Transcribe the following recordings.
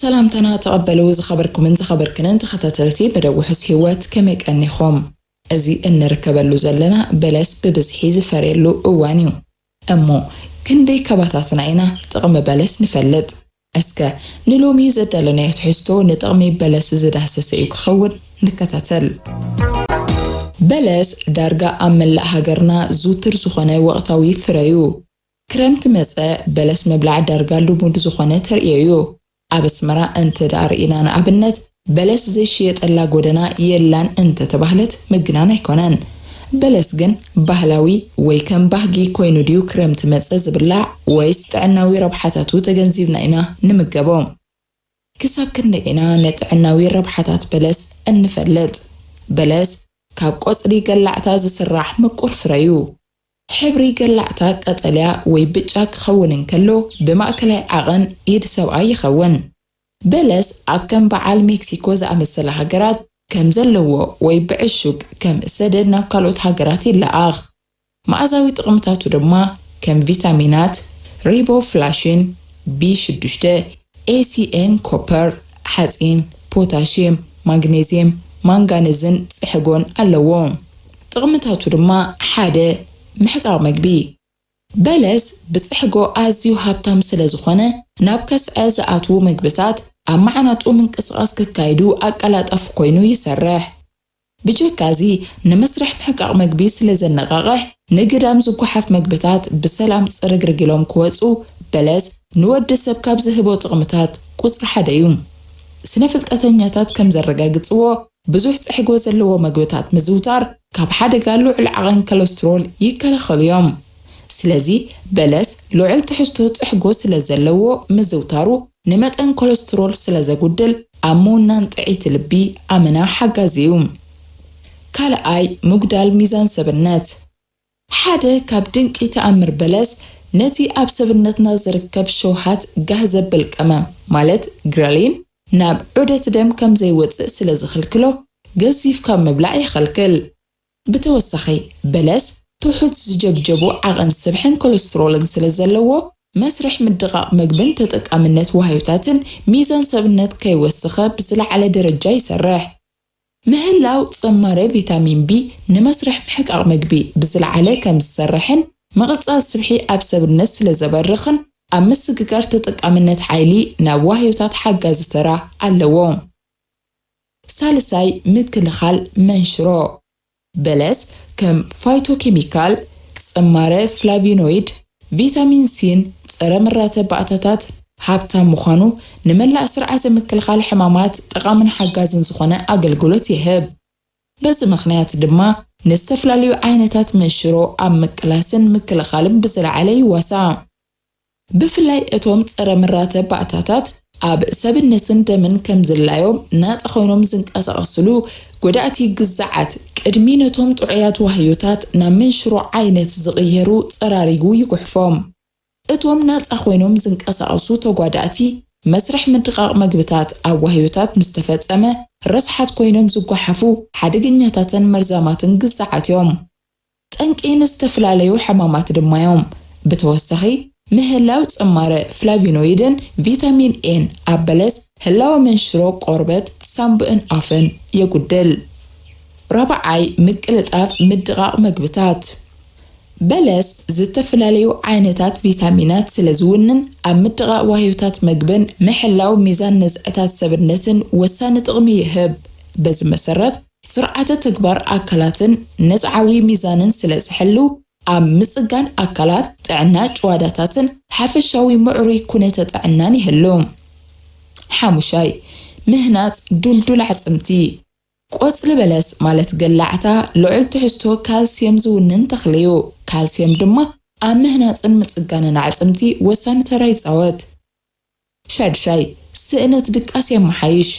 ሰላምታና ተቐበሉ። ዝኸበርኩምን ዝኸበርክንን ተኸታተልቲ መደብ ውሑስ ህይወት፣ ከመይ ቀኒኹም? እዚ እንርከበሉ ዘለና በለስ ብብዝሒ ዝፈርየሉ እዋን እዩ። እሞ ክንደይ ከባታትና ኢና ጥቕሚ በለስ ንፈልጥ? እስከ ንሎሚ ዘዳለናዮ ትሕዝቶ ንጥቕሚ በለስ ዝዳሰሰ እዩ ክኸውን። ንከታተል። በለስ ዳርጋ ኣብ መላእ ሃገርና ዝውቱር ዝኾነ ወቕታዊ ፍረ እዩ። ክረምቲ መጸ፣ በለስ ምብላዕ ዳርጋ ልሙድ ዝኾነ ተርእዮ እዩ። ኣብ ኣስመራ እንተ ደኣ ርኢና ንኣብነት፣ በለስ ዘይሽየጠላ ጎደና የላን እንተ ተባህለት ምግናን ኣይኮነን። በለስ ግን ባህላዊ ወይ ከም ባህጊ ኮይኑ ድዩ ክረምቲ መጸ ዝብላዕ ወይስ ጥዕናዊ ረብሓታቱ ተገንዚብና ኢና ንምገቦ? ክሳብ ክንደይ ኢና ንጥዕናዊ ረብሓታት በለስ እንፈልጥ? በለስ ካብ ቆጽሊ ገላዕታ ዝስራሕ ምቁር ፍረ እዩ። ሕብሪ ገላዕታ ቀጠልያ ወይ ብጫ ክኸውን እንከሎ፣ ብማእከላይ ዓቐን ኢድ ሰብኣይ ይኸውን። በለስ ኣብ ከም በዓል ሜክሲኮ ዝኣመሰላ ሃገራት ከም ዘለዎ ወይ ብዕሹግ ከም ሰደድ ናብ ካልኦት ሃገራት ይለኣኽ። መኣዛዊ ጥቕምታቱ ድማ ከም ቪታሚናት፣ ሪቦፍላሽን፣ ቢ ሽዱሽተ፣ ኤ ሲ ኤን፣ ኮፐር፣ ሓጺን፣ ፖታሽየም፣ ማግኔዝየም፣ ማንጋነዝን ጽሕጎን ኣለዎ። ጥቕምታቱ ድማ ሓደ፣ ምሕቃቕ መግቢ። በለስ ብጽሕጎ ኣዝዩ ሃብታም ስለ ዝኾነ፣ ናብ ከስዐ ዝኣትዉ መግብታት ኣብ መዓናጡ ምንቅስቓስ ከካይዱ ኣቀላጣፊ ኮይኑ ይሰርሕ። ብጀካ እዚ፣ ንመስርሕ ምሕቃቕ መግቢ ስለ ዘነቓቕሕ፣ ንግዳም ዝጓሓፍ መግብታት ብሰላም ጽርግርግ ኢሎም ክወጹ በለስ ንወዲ ሰብ ካብ ዝህቦ ጥቕምታት ቁጽሪ ሓደ እዩ። ስነ ፍልጠተኛታት ከም ዘረጋግጽዎ፣ ብዙሕ ጽሕጎ ዘለዎ መግብታት ምዝውታር ካብ ሓደጋ ልዑል ዓቐን ኮለስትሮል ይከላኸሉ እዮም። ስለዚ በለስ ልዑል ትሕዝቶ ጽሕጎ ስለ ዘለዎ ምዝውታሩ ንመጠን ኮለስትሮል ስለ ዘጉድል ኣብ ምውናን ጥዕይቲ ልቢ ኣመና ሓጋዚ እዩ። ካልኣይ፣ ምጉዳል ሚዛን ሰብነት። ሓደ ካብ ድንቂ ተኣምር በለስ ነቲ ኣብ ሰብነትና ዝርከብ ሸውሃት ጋህ ዘብል ቀመም ማለት ግረሊን ናብ ዑደት ደም ከም ዘይወጽእ ስለ ዝኽልክሎ ገዚፍ ካብ ምብላዕ ይኸልክል። ብተወሳኺ በለስ ትሑት ዝጀብጀቡ ዓቐን ስብሕን ኮለስትሮልን ስለ ዘለዎ መስርሕ ምድቓቕ መግብን ተጠቃምነት ዋህዮታትን ሚዛን ሰብነት ከይወስኸ ብዝለዓለ ደረጃ ይሰርሕ። ምህላው ጽማረ ቪታሚን ቢ ንመስርሕ ምሕቃቕ መግቢ ብዝለዓለ ከም ዝሰርሕን ምቕጻል ስብሒ ኣብ ሰብነት ስለ ዘበርኽን ኣብ ምስግጋር ተጠቃምነት ሓይሊ ናብ ዋህዮታት ሓጋዚ ተራ ኣለዎ። ሳልሳይ፣ ምክልኻል መንሽሮ። በለስ ከም ፋይቶኬሚካል፣ ጽማረ ፍላቪኖይድ፣ ቪታሚን ሲን ጸረ ምራተ ባእታታት ሃብታም ምዃኑ ንመላእ ስርዓተ ምክልኻል ሕማማት ጠቓምን ሓጋዝን ዝኾነ ኣገልግሎት ይህብ። በዚ ምኽንያት ድማ ንዝተፈላለዩ ዓይነታት መንሽሮ ኣብ ምቅላስን ምክልኻልን ብዝለዓለ ይዋሳእ። ብፍላይ እቶም ጸረ ምራተ ባእታታት ኣብ ሰብነትን ደምን ከም ዝላዮም ናጻ ኮይኖም ዝንቀሳቐስሉ ጎዳእቲ ግዛዓት ቅድሚ ነቶም ጥዑያት ዋህዮታት ናብ መንሽሮ ዓይነት ዝቕየሩ ጸራሪጉ ይጉሕፎም። እቶም ናጻ ኮይኖም ዝንቀሳቐሱ ተጓዳእቲ መስርሕ ምድቓቕ መግብታት ኣብ ዋህዮታት ምስ ተፈጸመ ረስሓት ኮይኖም ዝጓሓፉ ሓደገኛታትን መርዛማትን ግዛዓት እዮም። ጠንቂ ንዝተፈላለዩ ሕማማት ድማ እዮም። ብተወሳኺ ምህላው ጽማረ ፍላቪኖይድን ቪታሚን ኤን ኣብ በለስ ህላወ መንሽሮ ቆርበት፣ ሳምቡእን ኣፍን የጉድል። ራብዓይ፣ ምቅልጣፍ ምድቓቕ መግብታት። በለስ ዝተፈላለዩ ዓይነታት ቪታሚናት ስለ ዝውንን ኣብ ምድቓቕ ዋህዮታት መግብን ምሕላው ሚዛን ነዝዕታት ሰብነትን ወሳኒ ጥቕሚ ይህብ። በዚ መሰረት ስርዓተ ተግባር ኣካላትን ነጻዓዊ ሚዛንን ስለ ዝሕልው ኣብ ምጽጋን ኣካላት፣ ጥዕና ጭዋዳታትን ሓፈሻዊ ምዕሩይ ኩነተ ጥዕናን ይህሉ። ሓሙሻይ፣ ምህናጽ ዱልዱል ኣዕጽምቲ። ቆጽሊ በለስ ማለት ገላዕታ ልዑል ትሕዝቶ ካልሲየም ዝውንን ተኽሊ እዩ። ካልሲየም ድማ ኣብ ምህናጽን ምጽጋንን ኣዕጽምቲ ወሳኒ ተራ ይጻወት። ሻድሻይ፣ ስእነት ድቃስ የመሓይሽ።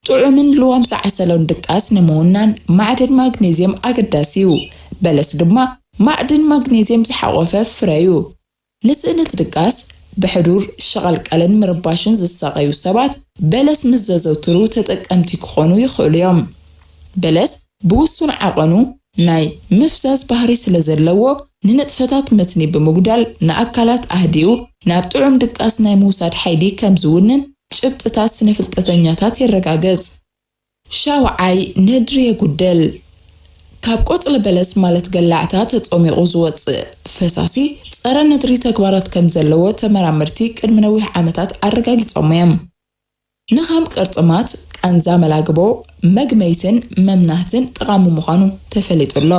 ጥዑምን ልዋም ዝዓሰሎን ድቃስ ንምውናን ማዕድን ማግኔዝየም ኣገዳሲ እዩ። በለስ ድማ ማዕድን ማግኔዝየም ዝሓቖፈ ፍረ እዩ። ንስእነት ድቃስ፣ ብሕዱር ሸቐልቀልን ምርባሽን ዝሳቐዩ ሰባት በለስ ምስ ዘዘውትሩ ተጠቀምቲ ክኾኑ ይኽእሉ እዮም። በለስ ብውሱን ዓቐኑ ናይ ምፍዛዝ ባህሪ ስለ ዘለዎ፣ ንንጥፈታት መትኒ ብምጉዳል ንኣካላት ኣህዲኡ ናብ ጥዑም ድቃስ ናይ ምውሳድ ሓይሊ ከም ዝውንን ጭብጥታት ስነ-ፍልጠተኛታት የረጋግጽ። ሻውዓይ፣ ነድሪ የጉድል። ካብ ቆጽሊ በለስ ማለት ገላዕታ ተጸሚቑ ዝወጽእ ፈሳሲ ጸረ ነድሪ ተግባራት ከም ዘለዎ ተመራመርቲ ቅድሚ ነዊሕ ዓመታት ኣረጋጊጾም እዮም። ንኸም ቅርጥማት፣ ቃንዛ መላግቦ፣ መግመይትን መምናህትን ጠቓሚ ምዃኑ ተፈሊጡ ኣሎ።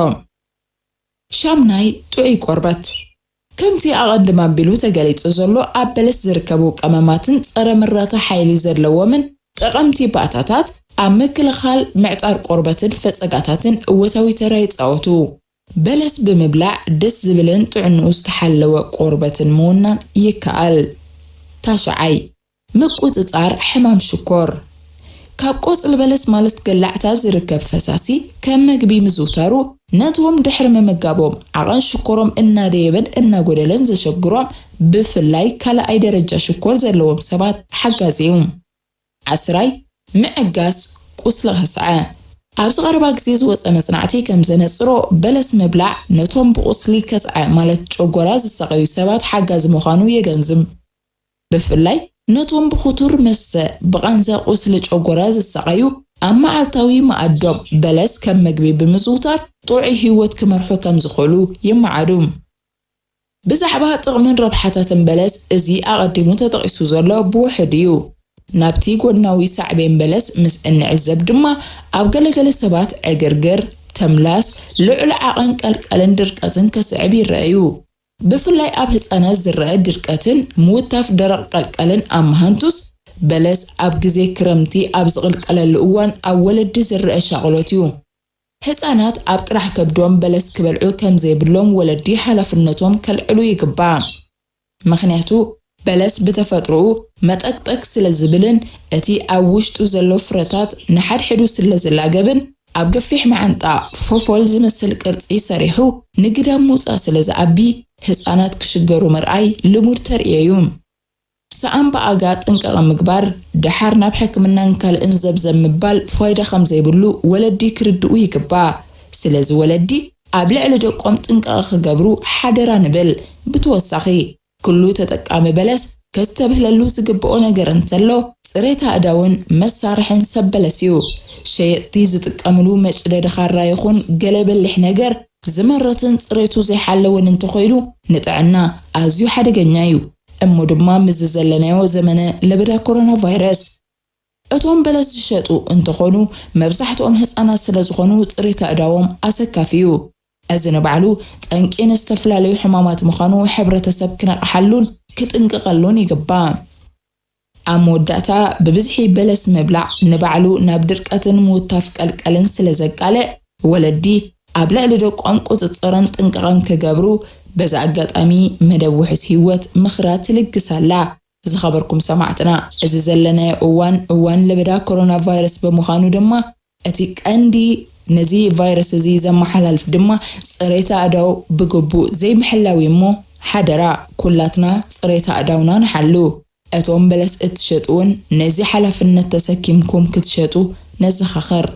ሻምናይ፣ ጥዑይ ቆርበት። ከምቲ ኣቐድም ኣቢሉ ተገሊጹ ዘሎ፣ ኣብ በለስ ዝርከቡ ቀመማትን ጸረ ምራታ ሓይሊ ዘለዎምን ጠቐምቲ ባእታታት ኣብ ምክልኻል ምዕጣር ቆርበትን ፈጸጋታትን እወታዊ ተራ ይጻወቱ። በለስ ብምብላዕ ደስ ዝብልን ጥዕንኡ ዝተሓለወ ቆርበትን ምውናን ይከኣል። ታሽዓይ፣ ምቁጽጻር ሕማም ሽኮር። ካብ ቆጽሊ በለስ ማለት ገላዕታ ዝርከብ ፈሳሲ ከም መግቢ ምዝውታሩ፣ ነቶም ድሕሪ ምምጋቦም ዓቐን ሽኮሮም እናደየበን እናጎደለን ዘሸግሮም፣ ብፍላይ ካልኣይ ደረጃ ሽኮር ዘለዎም ሰባት ሓጋዚ እዩ። ዓስራይ፣ ምዕጋስ ቁስሊ ከስዐ። ኣብዚ ቀረባ ግዜ ዝወጸ መጽናዕቲ ከም ዘነጽሮ፣ በለስ ምብላዕ ነቶም ብቁስሊ ከስዐ ማለት ጨጎራ ዝሳቐዩ ሰባት ሓጋዚ ምዃኑ የገንዝብ። ብፍላይ ነቶም ብኽቱር መስተ ብቃንዛ ቁስሊ ጨጎራ ዝሳቐዩ፣ ኣብ መዓልታዊ መኣዶም በለስ ከም መግቢ ብምዝውታር ጥዑይ ህይወት ክመርሑ ከም ዝኽእሉ ይመዓዱ። ብዛዕባ ጥቕምን ረብሓታትን በለስ፣ እዚ ኣቐዲሙ ተጠቒሱ ዘሎ ብውሑድ እዩ። ናብቲ ጎድናዊ ሳዕቤን በለስ ምስ እንዕዘብ ድማ፣ ኣብ ገለገለ ሰባት ዕግርግር፣ ተምላስ፣ ልዑል ዓቐን ቀልቀልን ድርቀትን ከስዕብ ይረኣዩ። ብፍላይ ኣብ ህጻናት ዝረአ ድርቀትን ምውታፍ ደረቕ ቀልቀልን ኣመሃንቱስ፣ በለስ ኣብ ግዜ ክረምቲ ኣብ ዝቕልቀለሉ እዋን ኣብ ወለዲ ዝረአ ሻቕሎት እዩ። ህጻናት ኣብ ጥራሕ ከብዶም በለስ ክበልዑ ከም ዘይብሎም ወለዲ ሓላፍነቶም ከልዕሉ ይግባእ። ምኽንያቱ፣ በለስ ብተፈጥሮኡ መጠቅጠቅ ስለ ዝብልን እቲ ኣብ ውሽጡ ዘሎ ፍረታት ንሓድሕዱ ስለ ዝላገብን፣ ኣብ ገፊሕ መዓንጣ ፎፎል ዝመስል ቅርጺ ሰሪሑ ንግዳም ምውጻእ ስለ ዝኣቢ፣ ህጻናት ክሽገሩ ምርኣይ ልሙድ ተርእዮ እዩ። ሰኣን ብኣጋ ጥንቃቐ ምግባር፣ ደሓር ናብ ሕክምናን ካልእን ዘብዘብ ምባል ፋይዳ ከም ዘይብሉ ወለዲ ክርድኡ ይግባእ። ስለዚ ወለዲ ኣብ ልዕሊ ደቆም ጥንቃቐ ክገብሩ ሓደራ ንብል። ብተወሳኺ፣ ኩሉ ተጠቃሚ በለስ ከስተብህለሉ ዝግብኦ ነገር እንተሎ፣ ጽሬት ኣእዳውን መሳርሕን ሰብ በለስ እዩ። ሸየጥቲ ዝጥቀምሉ መጭደዲ ኻራ ይኹን ገለ በሊሕ ነገር ዝመረትን ጽሬቱ ዘይሓለወን እንተኾይኑ፣ ንጥዕና ኣዝዩ ሓደገኛ እዩ። እሞ ድማ ምስዚ ዘለናዮ ዘመነ ለበዳ ኮሮና ቫይረስ፣ እቶም በለስ ዝሸጡ እንተኾኑ፣ መብዛሕትኦም ህጻናት ስለ ዝኾኑ፣ ጽሬት ኣእዳዎም ኣሰካፊ እዩ። እዚ ንባዕሉ ጠንቂ ንዝተፈላለዩ ሕማማት ምዃኑ ሕብረተሰብ ክነቕሓሉን ክጥንቀቐሉን ይግባእ። ኣብ መወዳእታ፣ ብብዝሒ በለስ ምብላዕ ንባዕሉ ናብ ድርቀትን ምውታፍ ቀልቀልን ስለ ዘቃልዕ፣ ወለዲ ኣብ ልዕሊ ደቆም ቁጽጽርን ጥንቃቐን ክገብሩ በዚ ኣጋጣሚ መደብ ውሑስ ህይወት ምኽራ ትልግስ ኣላ። ዝኸበርኩም ሰማዕትና፣ እዚ ዘለናዮ እዋን፣ እዋን ለበዳ ኮሮና ቫይረስ ብምዃኑ ድማ፣ እቲ ቀንዲ ነዚ ቫይረስ እዚ ዘመሓላልፍ ድማ ጽሬት ኣእዳው ብግቡእ ዘይምሕላው እዩ እሞ፣ ሓደራ ኩላትና ጽሬት ኣእዳውና ንሓሉ። እቶም በለስ እትሸጡ እውን ነዚ ሓላፍነት ተሰኪምኩም ክትሸጡ ነዘኻኽር።